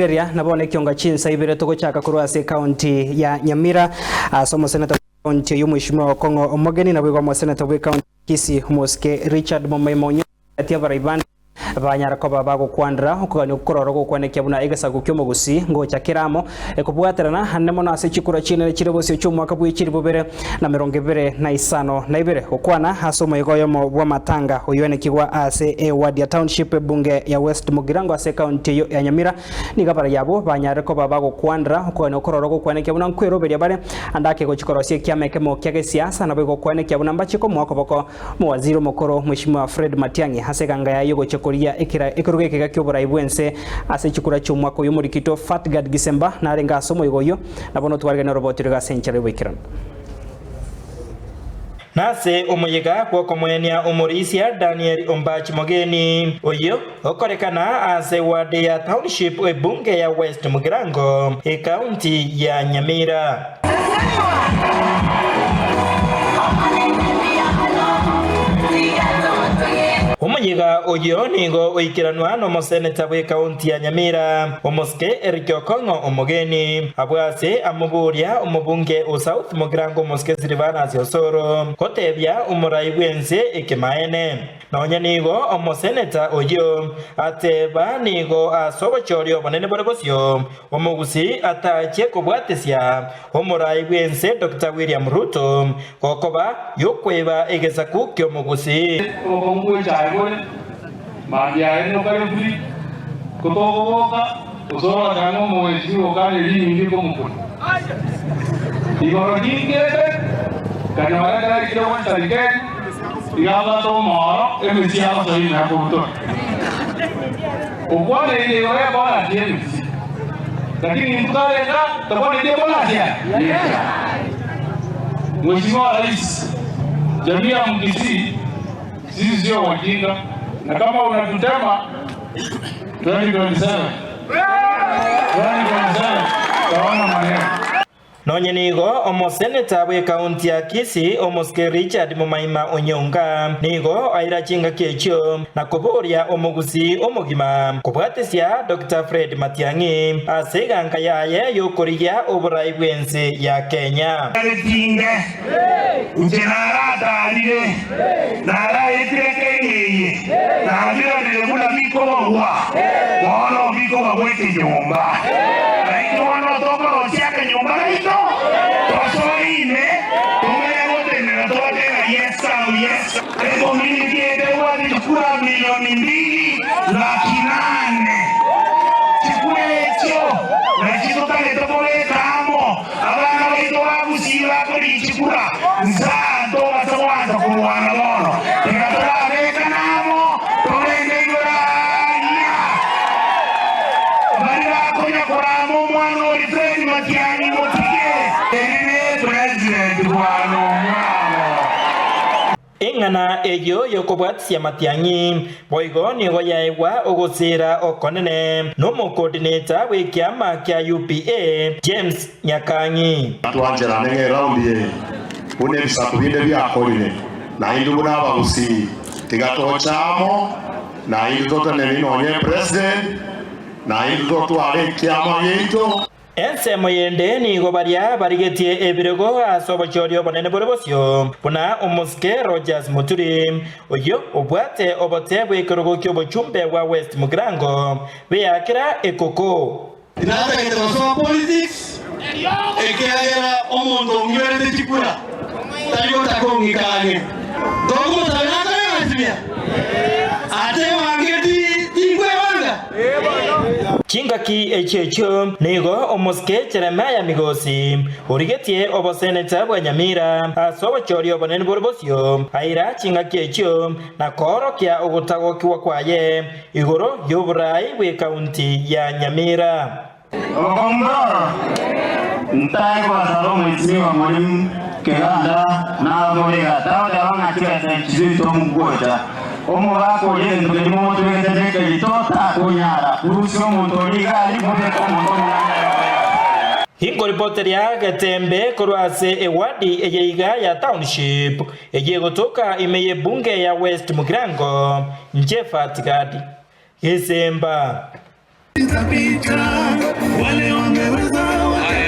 Rigereria, na bono ekionga chinsa ibere togochaka korwa ase ekaunti ya Nyamira ase omoseneta bw'ekaunti oyio Omweshimiwa Okong'o Omogeni naboigo omoseneta bw'ekaunti ya Kisii Omosike Richard Momoima Onyonka gati abarai bande banyara koba bagokwanera okogania okwo kororo gokwanekia buna egesaku ki'omogusii ngocha kere amo ekobwaterana ande mono ase chikura chinene chire bosio chi'omwaka bwe chilifu bibere na merongo ebere na isano na ibere gokwana ase omoyega oyomo bw'amatanga oyoenekigwa ase eward ya Township ebunge ya West Mugirango ase ekaunti eyio ya Nyamira. Nigo abarai abwo banyarire koba bagokwanera okogania okororo gokwanekia buna nkweroberia bare ande ake gochia korosia ekiama ekemo kia gesiasa naboigo gokwanekia buna mbachie komoa koboko Omowaziri omokoro Mweshimiwa Fred Matiang'i ase eganga yaye yogochia korigia ekera ekerogo ekega ki'oborai bw'ense ase chikura chi'omwaka oyo omorikito Fatgard Gisemba narenge ase omoyega oyio na bono twarigania oroboti roiga ase enchera y'oboikeranu. Nase omoyega bw'okomoenia omorisia Daniel Ombachi Mogeni, oyio okorekana ase ward ya Township ebunge ya West Mugirango, ekaunti ya Nyamira. Omoyega oyio nigo oikeranwa nomoseneta bw'ekaunti ya Nyamira, Omosike Eric Okong'o Omogeni, abwo ase amoboria omobunge o South Mugirango Omosike Silvanus Osoro gotebia omorai bw'ense ekemaene. Nonya nigo omoseneta oyio ateba nigo ase obochori obonene bore bosio, Omogusii atachie kobwatesia omorai bw'ense Doctor William Ruto gokoba yokweba egesaku ki'omogusii. Obokongu bw'echae bore mambia aye nokare free, ko togoboka gose orore ng'a omogwesi nigo okare rimingi komokuna. Igoro ningete, nkanyora ekero aikire Western Kenya, iga abwate omoro, emesie agosoa ime akobutora. Okwaneire igoro y'ekorasi y'emesie, lakini intwe tare iga tokwanetie ekorasi ya y'echae. Mheshimiwa Rais, jamii ya Mkisii sisi sio wajinga na kama unatutema 2027 2027 utaona maneno. Nonye nigo omoseneta bw'ekaunti ya Kisii omosike Richard Mumaima Onyonka nigo aira chingaki echio na koboria omogusii omogima kobwatesia Doctor Fred Matiang'i ase eganka yaye y'okorigia oborai bw'ense ya Kenya. Ritinge, inche naratarire, naraetire Kenya eye, nabirorire buna bikobogwa, bono mbikobagwa ekenyomba. Naintwe bono tokorosia akanyomba gaito, tosoe ime, tomanye gotenena tobatebe ng'a yes sir, yes sir. Ecommunity eye tebwati chikura milioni mbili laki nane. Chikura echio nachio totagete kobeka amo. Abana baito ba Gusii bakorigia chikura, nsa ntobasa goansa korwana bono. Tiga torabekane amo, togende igoro aaria. Baria bakonya korama omwana oria Fred Matiang'i motige. Eri ne president bwana omwabo. Eng'ana eyio y'okobwatisia matiang'i boigo nigo yaegwa ogosiira okonene n'omocoordinator bw'ekiama kia UPA James Nyakang'i. Twancherane ng'a eraundi eye, buna ebisaku binde biakorire, naintwe buna abagusii, tiga toche amo, naintwe toteneni nonya epresident, naintwe totware ekiama giaito. Ensemo yende nigo baria barigetie ebirego ase obochori obonene bore bosio, buna omosike Rogers Muturi, oyio obwate obote bw'ekerogo ki'obochumbe bwa West Mugirango, beakera ekoko. Tinatagete gosoa politics ekiagera omonto ong'iberete chikura tari gotaka ong'ika ang'e. Tokomosaba nakore egasi buya? Atebangire tinkwebanga? Chingaki echio echio nigo omosike Jeremiah Migosi, origetie oboseneta bwa Nyamira ase obochori obonene bore bosio, aira chingaki echio na koorokia ogotagokigwa kwaye igoro y'oboraai bw'ekaunti ya Nyamira. Okombora, ntae kobasaba omwesimigwa Mwalimu Keganda na abore tagoteba ng'a chibesa echi chiaito mogocha. Omogaka oria egento keria momotubegete nekerito takonyara kurusia omonto oria iga aria mobeke omonto omong'aini aye okore egasi eye. Inkoripoteria Getembe korwa ase ewadi eye iga ya Township eyio egotoka ime y'ebunge ya West Mugirango, Njefa Tigadi. Gesemba. Nitapita.